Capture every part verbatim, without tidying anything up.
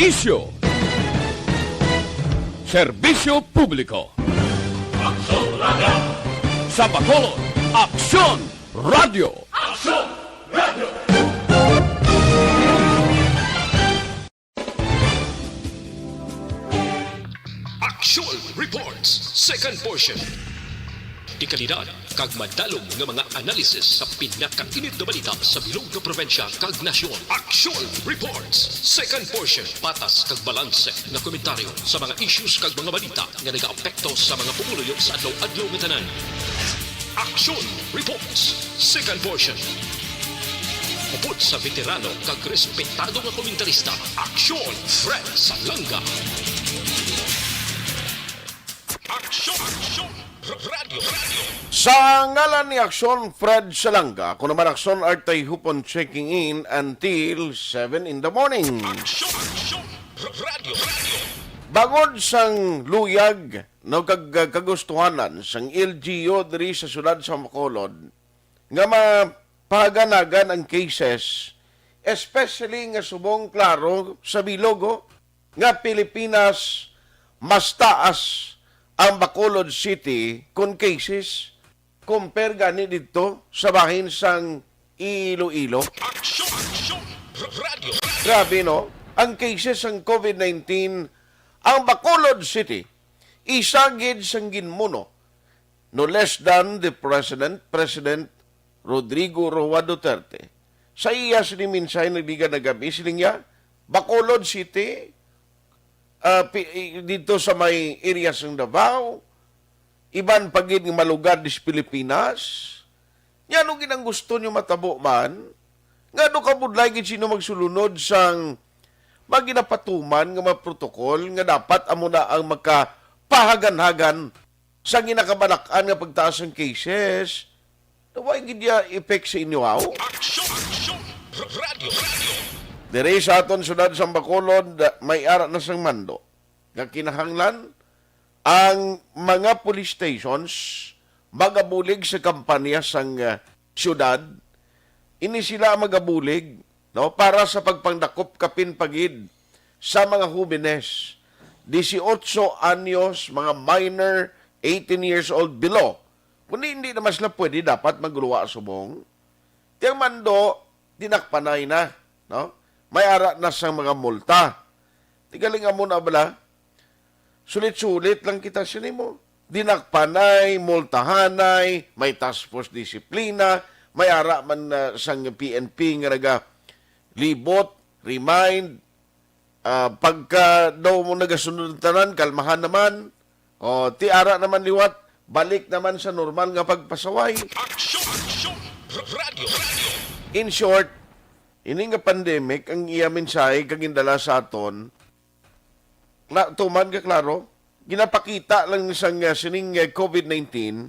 Isyu. Serbisyo publiko. Aksyon Radio. Sa Bacolod, Aksyon Radio. Aksyon Radio. Aksyon Reports, second portion. Dekalidad kag madalom nga mga analysis sa pinakainit nga balita sa bilog nga probinsya kag nasyon. Aksyon Reports, second portion. Patas kag balanse nga komentaryo sa mga issues kag mga balita nga nagaapekto sa mga pumuluyo sa adlaw-adlaw nga tanan. Aksyon Reports, second portion. Upod sa veterano kag respetado nga komentarista, Aksyon Fred Salanga. Aksyon, Aksyon, R-, Radyo, Radyo. Sa ngalan ni Aksyon Fred Salanga, ako naman Aksyon Artay Hupon checking in until seven in the morning. Aksyon, Aksyon, R-, Radyo, Radyo. Bangod sang luyag, no, kag, uh, kagustuhanan sang L G U diri sa siyudad sa Bacolod, nga mapahaganagan ang cases, especially nga subong klaro sa bilog, oh, nga Pilipinas mas taas ang Bacolod City kon cases compare gani didto sa bahin sang Iloilo. Aksyon, Aksyon, R-, Radyo. Grabe, no? Ang cases sang COVID nineteen, ang Bacolod City, isa gid sang ginmuno, no less than the president, President Rodrigo Roa Duterte. Sa iya sini mensahe nagligad nga gab-i, siling niya, Bacolod City, ah, pi-, i-, dito sa may area sang Davao, iban pa gid nga mga lugar dis Pilipinas. Nya, ano gid ang gusto nyo matabo man? Nga ano kabudlay gid sino magsulunod sang mga ginapatuman nga mga protokol nga dapat amo na ang makapahaganhagan sa ginakabalak-an nga pagtaas sang cases? Na way gid ya effect sa inyo, haw? Aksyon, Aksyon, R-, Radyo, Radyo. Diri sa aton siyudad sang Bacolod, may ara na sang mando nga kinahanglan ang mga police stations magabulig sa kampanya sang, ah, siyudad. Ini sila magabulig, no, para sa pagpangdakop kapin pa gid sa mga hobenes, dieciocho anyos, mga minor, eighteen years old below. Kundi hindi naman sila pwede dapat magluwa subong. Tiyang mando, dinakpanay na, no? May ara na sang mga multa. Tigaling amo na bala, sulit-sulit lang kita sa nimo. Dinakpanay, multahanay, may task force disiplina, may ara man na sang P N P nga naga libot, remind, ah, pagka daw mo nagasunod ang tanan, kalmahan naman. O, ti ara naman liwat, balik naman sa normal nga pagpasaway. Aksyon, Aksyon, R-, Radyo, Radyo. In short, ini nga pandemic, ang iya mensahe kag gindala sa aton, na, tuman nga klaro, ginapakita lang sang, ah, sining, ah, COVID nineteen,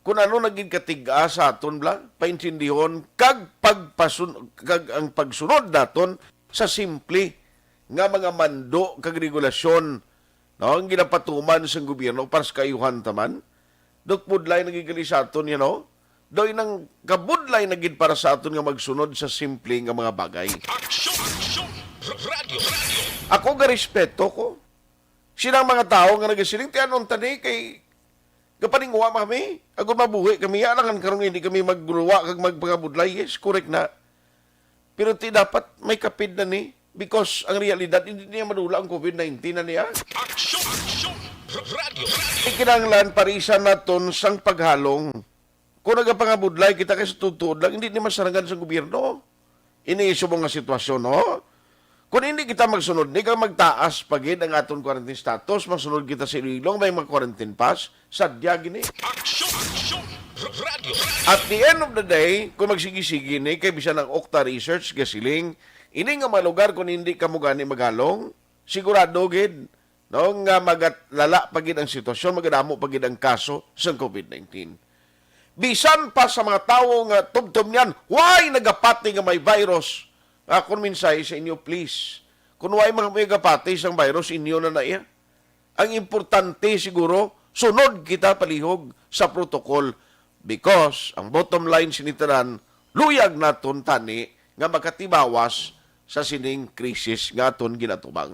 kung ano naging katiga sa aton bala, paintindihon, kag pagpasun-, kag ang pagsunod naton sa simple nga mga mando kag regulasyon, no, ang ginapatuman sang gobyerno para sa kaayuhan ta man. Daw kabudlay na gid kali sa aton, you know? Daw inang kabudlay na gid para sa aton nga magsunod sa simple nga mga bagay. Aksyon, Aksyon, R-, Radyo, Radyo. Ako garespeto ko. Sinang mga tawo nga nagasiling, "Ti anon ta ni kay gapaninguha man kami, agud mabuhi kami, alangan karon hindi kami magluwa kag magpangabudlay." Yes, correct na. Pero ti dapat may kapid na ni, because ang realidad, hindi niya madula ang COVID nineteen na niya. Aksyon, Aksyon, R-, Radyo, Radyo. Ikinahanglan parisan naton sang paghalong. Kung nagapangabudlay kita kay sa tuod-tuod lang, hindi ni masarangan sa gobyerno. Ini subong nga sitwasyon, no? Kung hindi kita magsunod, ni kang magtaas pa gid ang aton quarantine status, masunod kita sa Iloilo, may mga quarantine pass, sadya gini. Aksyon, Aksyon, R-, Radyo. At the end of the day, kung magsigi-sigi ni, kay bisan ang Okta Research, gasiling, ini nga mga lugar, kung hindi kamo gani maghalong, sigurado gid, no, nga magalala pa gid ang sitwasyon, magadamo pa gid ang kaso sa COVID nineteen. Bisan pa sa mga tawo nga tubtob niyan, way nagapati nga may virus. Akon mensahe sa inyo, please. Kung way mga may gapati sang virus, inyo na na iya. Ang importante siguro, sunod kita palihog sa protocol, because ang bottom line sini tanan, luyag naton tani nga makatibawas sa sining krisis nga aton ginatubang.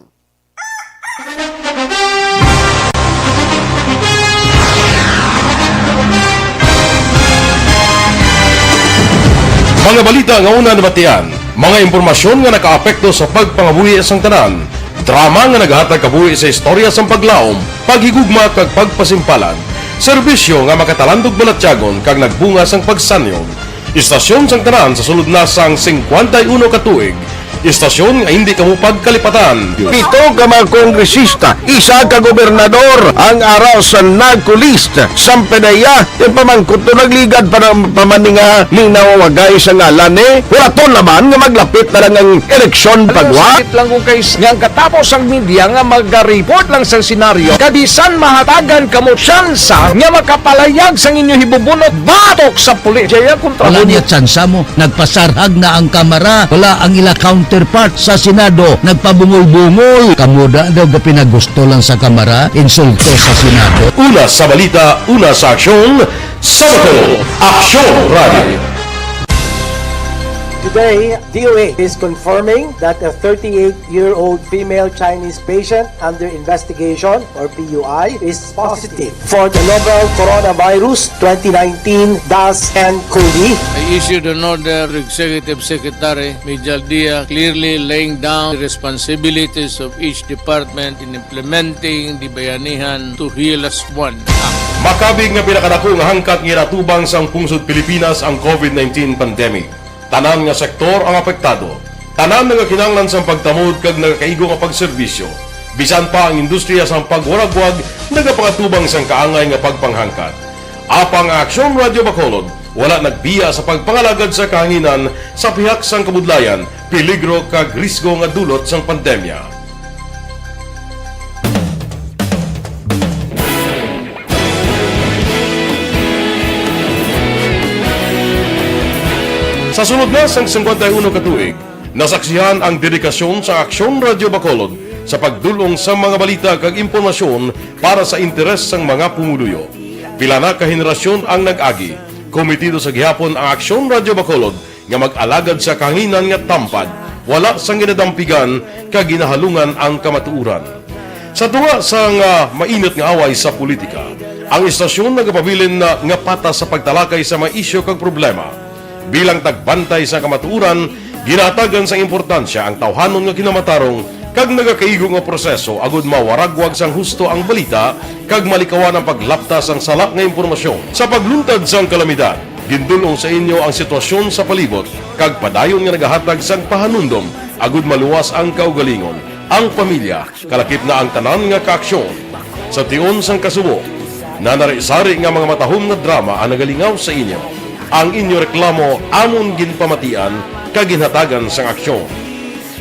Mga balita nga una nabatian, mga impormasyon nga nakaapekto sa pagpangabuhi sang tanan, drama nga nagahatag kabuhi sa istorya sang paglaom, paghigugma kag pagpasimpalan, serbisyo nga makatalandog balatyagon kag nagbunga sang pagsanyog. Istasyon sang tanan sa sulod na sang singkwenta y uno ka tuig. Istasyon nga hindi kamo pagkalipatan. Pito ka mga kongresista, isa ka gobernador ang ara sa NAGCO list. Sampanaya, ti pamangkot to nagligad pa na, pa man ni nga ning nawawagay sa ngalan ni. Wala to naman nga maglapit na lang ang eleksyon pagwa. Sakit lang kung kay nga ang katapos ang media nga magariport lang sa senaryo. Kabisan mahatagan kamo tsansa nga makapalayag sang inyo hibubunot batok sa pulis. Jaya kontra Wala mo niya tsansa mo. Nagpasarhag na ang kamara. Wala ang ila counterpart sa Senado. Nagpabungol-bungol. Kamo da daw gapinagusto lang sa kamara. Insulto sa Senado. Una sa balita, una sa aksyon, sa Bacolod, Aksyon Radio. Today, D O A is confirming that a thirty-eight-year-old female Chinese patient under investigation, or P U I, is positive for the novel coronavirus twenty nineteen dash N cov. I issued an order to Executive Secretary Mijal Dia, clearly laying down the responsibilities of each department in implementing the Bayanihan to Heal As One Act. Makabig nga pinakadako nga hangkat nga ginatubang sang pungsod Pilipinas ang covid nineteen pandemic. Tanan nga sektor ang apektado. Tanan nagakinahanglan sang pagtamod kag nagakaigo nga pagserbisyo. Bisan pa ang industriya sang pagwaragwag nagapangatubang sang kaangay nga pagpanghangkat. Apang ang Aksyon Radio Bacolod wala nagbiya sa pagpangalagad sa kahanginan sa pihak sang kabudlayan, peligro kag risgo nga dulot sang pandemya. Sa sulod na sang singkwenta y uno ka tuig, nasaksihan ang dedikasyon sa Aksyon Radio Bacolod sa pagdul-ong sa mga balita kag impormasyon para sa interes sang mga pumuluyo. Pila na ka henerasyon ang nag-agi. Komitido sa gihapon ang Aksyon Radio Bacolod nga mag-alagad sa kahanginan nga tampad, wala sang ginadampigan kag ginahalungan ang kamatuoran. Sa tunga sang, ah, mainit nga away sa politika, ang istasyon nagapabilin na nga patas sa pagtalakay sa mga isyu kag problema. Bilang tagbantay sa kamatuoran, ginahatagan sang importansya ang tawhanon nga kinamatarong kag nagakaigo nga proseso agud mawaragwag sang husto ang balita kag malikawan ang paglapta sang sala nga impormasyon. Sa pagluntad sang kalamidad, gindul-ong sa inyo ang sitwasyon sa palibot kag padayon nga nagahatag sang pahanumdom agud maluwas ang kaugalingon, ang pamilya, kalakip na ang tanan nga kaaksyon. Sa tion sang kasubo, nanari-sari nga mga matahom nga drama ang nagalingaw sa inyo. Ang inyo reklamo amon ginpamatian kag ginhatagan sang aksyon.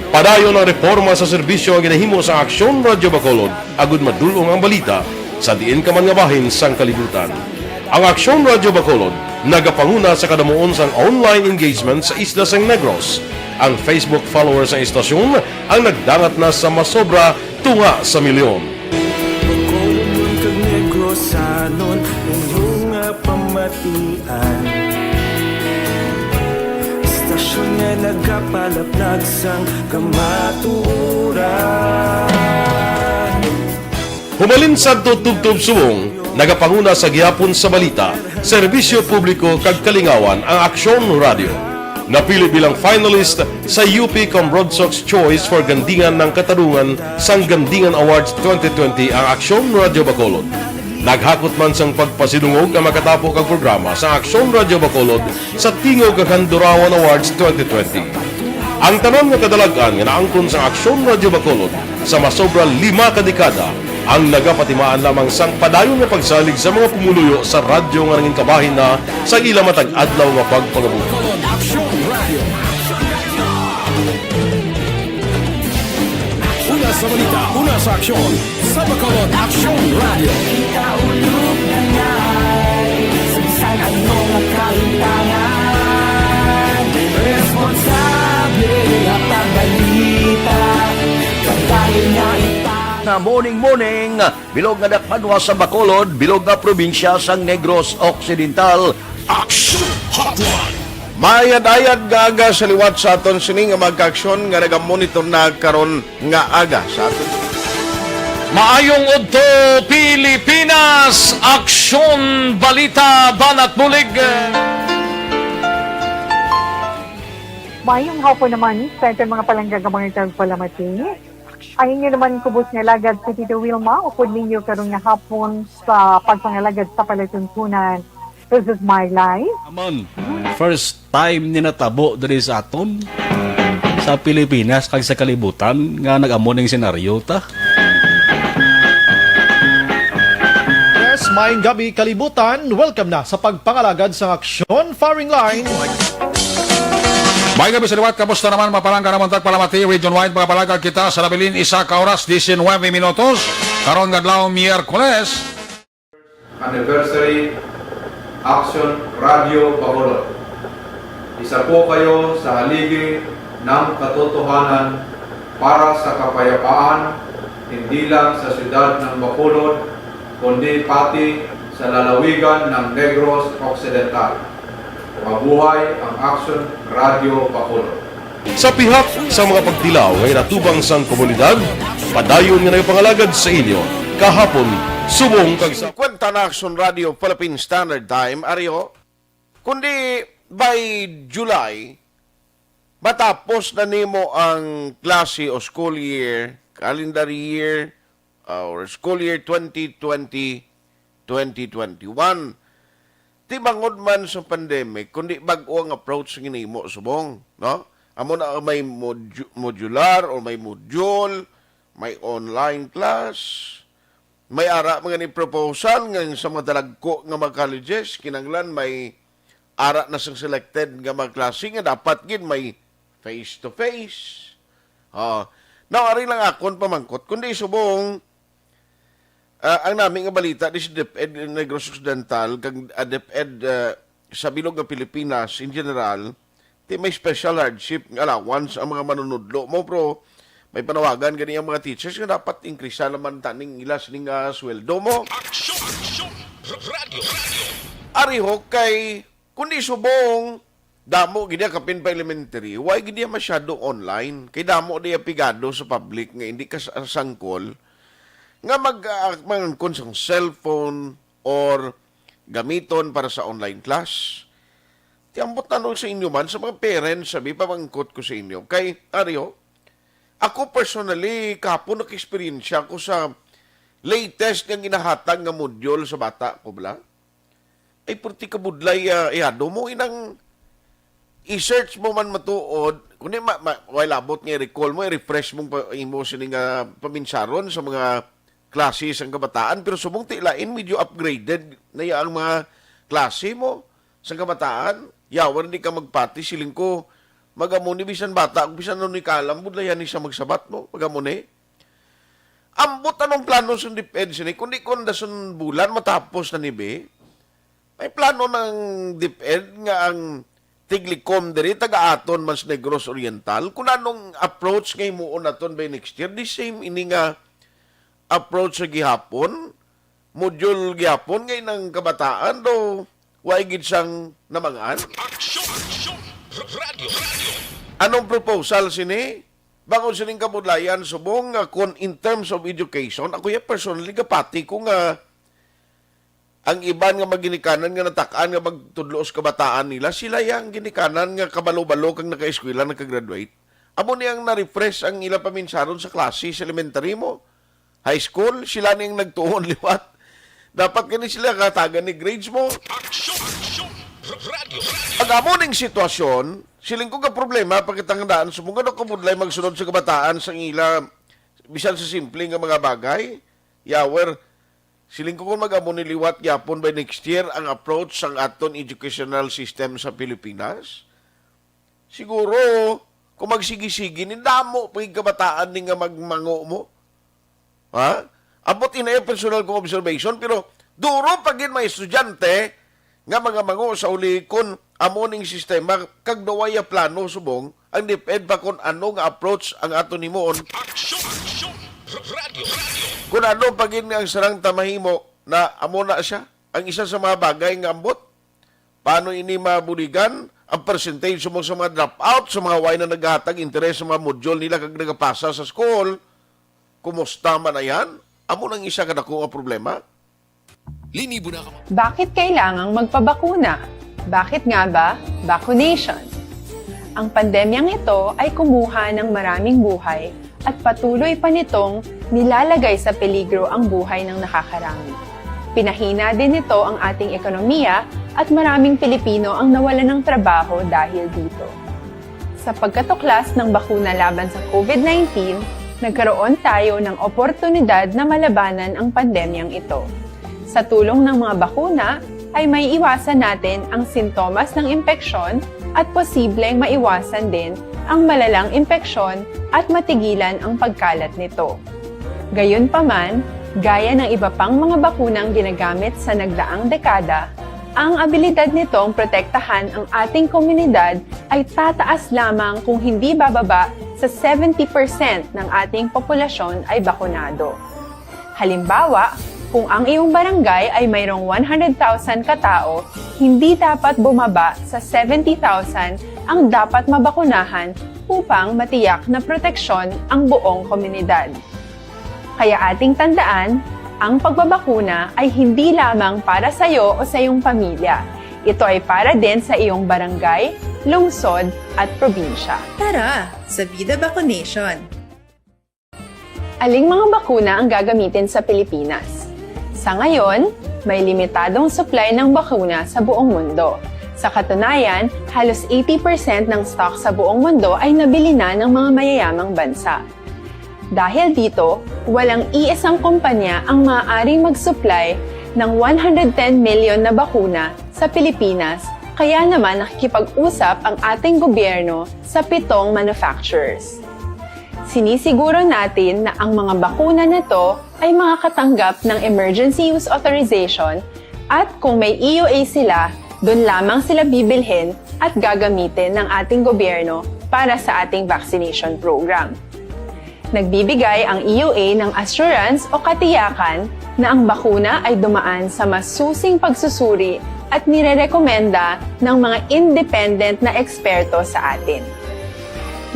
Padayon ang reporma sa serbisyo nga ginahimo sa Aksyon Radio Bacolod agud madul-ong ang balita sa diin ka man nga bahin sang kalibutan. Ang Aksyon Radio Bacolod nagapanguna sa kadamuon sang online engagement sa isla sang Negros. Ang Facebook followers sang istasyon ang nagdangat na sa masobra tunga sa milyon. Bacolodnon kag Negrosanon, inyo nga pamatian. Istasyon nga nagapalaplag sang kamatuoran. Humalin sadto tubtob subong, nagapanguna sa gihapon sa balita, serbisyo publiko kag kalingawan ang Aksyon Radio. Napili bilang finalist sa U P Cambronsox Choice for Gandingan ng Katarungan sang Gandingan Awards twenty twenty ang Aksyon Radio Bacolod. Naghakot man sang pagpasidungog ang makatapo kag programa sa Aksyon Radio Bacolod sa Tingog kag Handurawan Awards twenty twenty. Ang tanan nga kadalag-an nga naangkon sang Aksyon Radio Bacolod sa masobra lima ka dekada ang nagapatimaan lamang sang padayon nga pagsalig sa mga pumuluyo sa radyo nga nangin kabahin na sa ila matag adlaw nga pagpangabuhi. Bacolod Aksyon Radio. Una sa balita, una sa aksyon, sa Bacolod Aksyon Radio. Kita ulog na ngay, sa bisan ano nga kahitangan, responsable nga pagbalita, pagdali nga ita. Na morning, morning, bilog nga dakpanwa sa Bacolod, bilog nga probinsya sang Negros Occidental. Action Hotline. Maayad-ayad nga aga sa liwat sa aton sini nga mga kaaksyon nga nagamonitor na karon nga aga sa aton. Maayong udto, Pilipinas! Aksyon, balita, banat bulig! Mayong hapon naman sa aton mga palangga nga mga tagpalamati. Ang inyo naman kubos nga alagad si Tito Wilma, upod ninyo karon nga hapon sa pagpangalagad sa palatuntunan. This is my life. Amon, first time ni natabo diri sa aton sa Pilipinas kag sa kalibutan nga nag-amo ning senaryo ta. Yes, maayong gabi kalibutan. Welcome na sa pagpangalagad sang aksyon firing line. May gabi sa liwat, kamusta naman mga palangga namon tagpalamati? Region wide, mga palangga kita sa nabilin, isa ka oras, diecinuebe minutos. Karon nga adlaw, Miyerkules. Anniversary Action Radio Bacolod. Isa po kayo sa haligi ng katotohanan para sa kapayapaan, hindi lang sa siyudad ng Bacolod, kundi pati sa lalawigan ng Negros Occidental. Mabuhay ang Action Radio Bacolod. Sa pihak sa mga pagtilaw nga inatubang sang komunidad, padayon nga nagapangalagad sa inyo kahapon, subong kag sa Kwenta na Action Radio Philippine Standard Time, ari ho. Kundi by July, matapos na nimo ang klase o school year, calendar year, uh, or school year twenty twenty, twenty twenty-one. Di bangod man sa pandemic, kundi bag-o ang approach nga nimo subong, no? Amo na may modu- modular or may module, may online class, may ara mga ni proposal nga sa mga dalagko nga mga colleges, kinanglan may ara na sang selected nga mga klase nga dapat gid may face to face. Ah, now, ari lang akon pamangkot, kundi subong, ah, ang nami nga balita di sa DepEd Negros Occidental kag, ah, DepEd, ah, sa bilog nga Pilipinas in general, di may special hardship nga allowance ang mga manunudlo mo, pero may panawagan gani ang mga teachers nga dapat increase naman taning ila sining, ah, sweldo mo. Ari ho kay kundi subong damo gid kapin pa elementary, why gid masyado online? Kay damo di pigado sa public nga hindi ka sa- sangkol nga mag ah, mangangkon sang cellphone or gamiton para sa online class. Ti ambot na sa inyo man sa mga parents, sabi pamangkot ko sa inyo. Kay ari ho, ako personally, kahapon nag-eksperyensya ko sa latest nga ginahatag nga module sa bata ko, bala. Ay, purti ka budlay, ah, ihado mo inang i-search mo man matuod, kundi ma, ma, way labot nga i-recall mo, i-refresh mong pa, imo sini nga paminsaron sa mga klase sang kabataan, pero subong ti lain, medyo upgraded na ya ang mga klase mo sang kabataan. Yawan di ka magpati, siling ko, magamo ni bisan bata, kung bisan ano ni kalam, budlayan ni siya magsabat mo, magamo ni. Ambot anong plano sa DepEd sini, kundi kung dason bulan matapos na ni be, may plano ng DepEd nga ang tiglikom diri taga-aton man sa Negros Oriental, kung anong approach nga himuon naton by next year, the same ini nga approach sa gihapon, module gihapon nga inang kabataan do way gid sang namangan. Aksyon! Aksyon! Radyo! Radyo! Anong proposal sini? Bangod sining kabudlayan subong nga kung in terms of education, ako ya personally gapati ko nga ang iban nga maginikanan nga natak-an nga magtudlo sa kabataan nila, sila yang ginikanan nga kabalo-balo kag nakaeskwela, nakagraduate. Amo ni ang na-refresh ang ila paminsaron sa klase sa elementary mo, high school, sila ni ang nagtuon liwat. Dapat gani sila katagan ni grades mo. Aksyon! Aksyon! Radyo! Pag amo ning sitwasyon, siling ko ka problema, pagkatangdaan sa mga kabudlay magsunod sa kabataan sa ila, bisan sa simple nga mga bagay, yawer, siling ko kung mag-amo ni liwat gyapon by next year ang approach sang aton educational system sa Pilipinas. Siguro, kung magsigi-sigi ni, damo pa gid kabataan ni nga magmango mo. Ha? Ambot inay personal kong observation, pero duro pa gid mga estudyante nga mga mango sa uli kon amo ning sistema kag naway plano subong ang DepEd pa kon ano nga approach ang aton himuon. Aksyon! Aksyon! Radyo! Radyo! Kung ano pa gid nga ang sarang ta mahimo na amo na siya ang isa sa mga bagay nga ambot. Paano ini mabuligan? ang percentage sa mga, sa mga dropout, sa mga way na naghatag interes sa mga module nila kag nagapasa sa school, kumusta man na yan? Amo nang isa ka dako nga problema. Linibo na ka. Bakit kailangang magpabakuna? Bakit nga ba vaccination? Ang pandemyang ito ay kumuha ng maraming buhay at patuloy pa nitong nilalagay sa peligro ang buhay ng nakakarami. Pinahina din nito ang ating ekonomiya at maraming Pilipino ang nawalan ng trabaho dahil dito. Sa pagkatuklas ng bakuna laban sa COVID nineteen, nagkaroon tayo ng oportunidad na malabanan ang pandemyang ito. Sa tulong ng mga bakuna, ay maiiwasan natin ang sintomas ng impeksyon at posibleng maiwasan din ang malalang impeksyon at matigilan ang pagkalat nito. Gayunpaman, gaya ng iba pang mga bakunang ginagamit sa nagdaang dekada, ang abilidad nitong protektahan ang ating komunidad ay tataas lamang kung hindi bababa sa seventy percent ng ating populasyon ay bakunado. Halimbawa, kung ang iyong barangay ay mayroong one hundred thousand ka tao, hindi dapat bumaba sa seventy thousand ang dapat mabakunahan upang matiyak na proteksyon ang buong komunidad. Kaya ating tandaan, ang pagbabakuna ay hindi lamang para sa iyo o sa iyong pamilya. Ito ay para din sa iyong barangay, lungsod, at probinsya. Tara, sa Vida Vaccination! Aling mga bakuna ang gagamitin sa Pilipinas? Sa ngayon, may limitadong supply ng bakuna sa buong mundo. Sa katunayan, halos eighty percent ng stock sa buong mundo ay nabili na ng mga mayayamang bansa. Dahil dito, walang iisang kumpanya ang maaaring mag-supply ng one hundred ten million na bakuna sa Pilipinas, kaya naman nakikipag-usap ang ating gobyerno sa pitong manufacturers. Sinisiguro natin na ang mga bakuna na to ay makakatanggap ng emergency use authorization at kung may E U A sila, doon lamang sila bibilhin at gagamitin ng ating gobyerno para sa ating vaccination program. Nagbibigay ang E U A ng assurance o katiyakan na ang bakuna ay dumaan sa masusing pagsusuri at nirerekomenda ng mga independent na eksperto sa atin.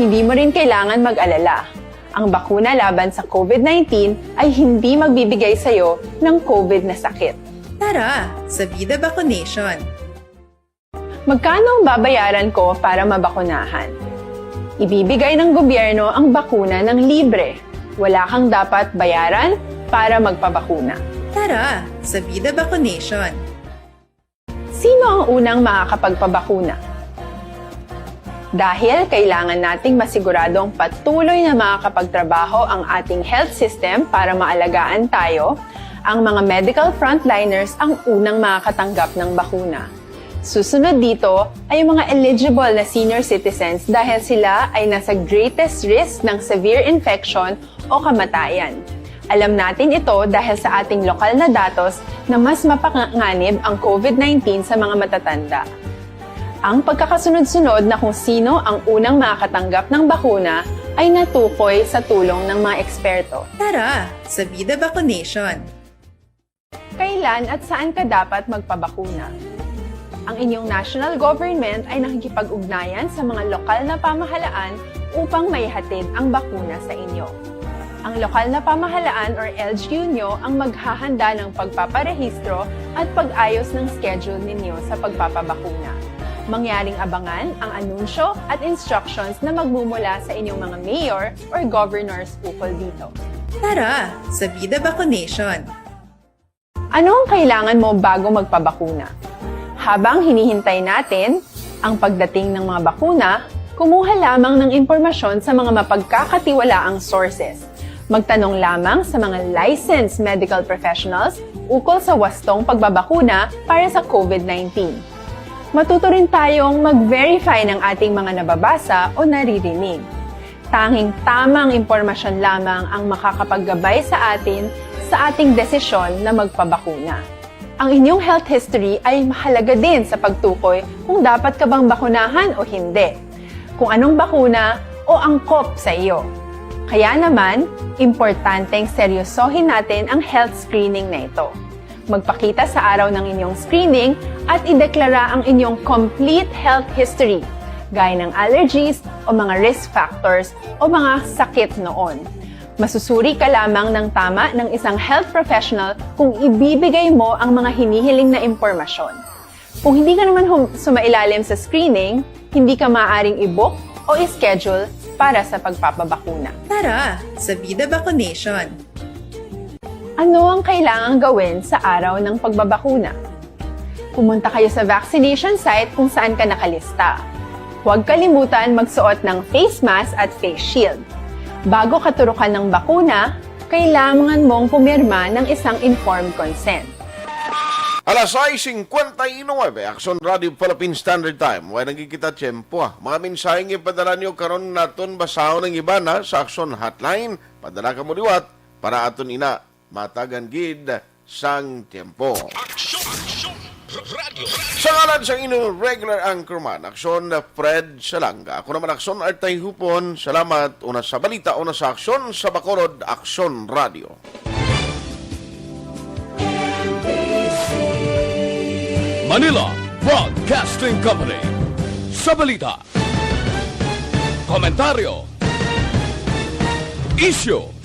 Hindi mo rin kailangan mag-alala. Ang bakuna laban sa COVID nineteen ay hindi magbibigay sa iyo ng COVID na sakit. Tara, sa Vida Vaccination! Magkano ang babayaran ko para mabakunahan? Ibibigay ng gobyerno ang bakuna ng libre. Wala kang dapat bayaran para magpabakuna. Tara, sa Vida Vaccination! Sino ang unang makakapagpabakuna? Dahil kailangan nating masiguradong patuloy na makakapagtrabaho ang ating health system para maalagaan tayo, ang mga medical frontliners ang unang makakatanggap ng bakuna. Susunod dito ay ang mga eligible na senior citizens dahil sila ay nasa greatest risk ng severe infection o kamatayan. Alam natin ito dahil sa ating lokal na datos na mas mapanganib ang COVID nineteen sa mga matatanda. Ang pagkakasunod-sunod na kung sino ang unang makakatanggap ng bakuna ay natukoy sa tulong ng mga eksperto. Tara, sa Vida Vaccination! Kailan at saan ka dapat magpabakuna? Ang inyong national government ay nakikipag-ugnayan sa mga lokal na pamahalaan upang maihatid ang bakuna sa inyo. Ang lokal na pamahalaan or L G U nyo ang maghahanda ng pagpaparehistro at pag-ayos ng schedule ninyo sa pagpapabakuna. Mangyaring abangan ang anunsyo at instructions na magmumula sa inyong mga mayor or governors ukol dito. Tara, sa Vida Vaccination! Ano ang kailangan mo bago magpabakuna? Habang hinihintay natin ang pagdating ng mga bakuna, kumuha lamang ng impormasyon sa mga mapagkakatiwalaang sources. Magtanong lamang sa mga licensed medical professionals ukol sa wastong pagbabakuna para sa COVID nineteen. Matuto rin tayong mag-verify ng ating mga nababasa o naririnig. Tanging tamang impormasyon lamang ang makakapaggabay sa atin sa ating desisyon na magpabakuna. Ang inyong health history ay mahalaga din sa pagtukoy kung dapat ka bang bakunahan o hindi, kung anong bakuna o angkop sa iyo. Kaya naman, importanteng seryosohin natin ang health screening na ito. Magpakita sa araw ng inyong screening at ideklara ang inyong complete health history, gaya ng allergies o mga risk factors o mga sakit noon. Masusuri ka lamang ng tama ng isang health professional kung ibibigay mo ang mga hinihiling na impormasyon. Kung hindi ka naman hum- sumailalim sa screening, hindi ka maaaring i-book o i-schedule para sa pagpapabakuna. Tara sa Vida Vaccination! Ano ang kailangang gawin sa araw ng pagbabakuna? Pumunta kayo sa vaccination site kung saan ka nakalista. Huwag kalimutan magsuot ng face mask at face shield. Bago katurukan ng bakuna, kailangan mong pumirma ng isang informed consent. Alas sais singkwenta y nuebe, Aksyon Radio Philippine Standard Time. Way na gid kita tiyempo, ah. Mga mensahe nga ipadala niyo karon naton basahon ang iban, ah, sa Aksyon Hotline. Padala kamo liwat para aton ina matagan gid sang tiyempo. Aksyon, Aksyon Radio. Sa ngalan sang inyong regular anchorman, Aksyon Fred Salanga. Ako naman, Aksyon Artay Hupon. Salamat una sa balita, una sa aksyon, sa Bacolod, Aksyon Radio. Manila Broadcasting Company. Sa balita, komentaryo, isyu,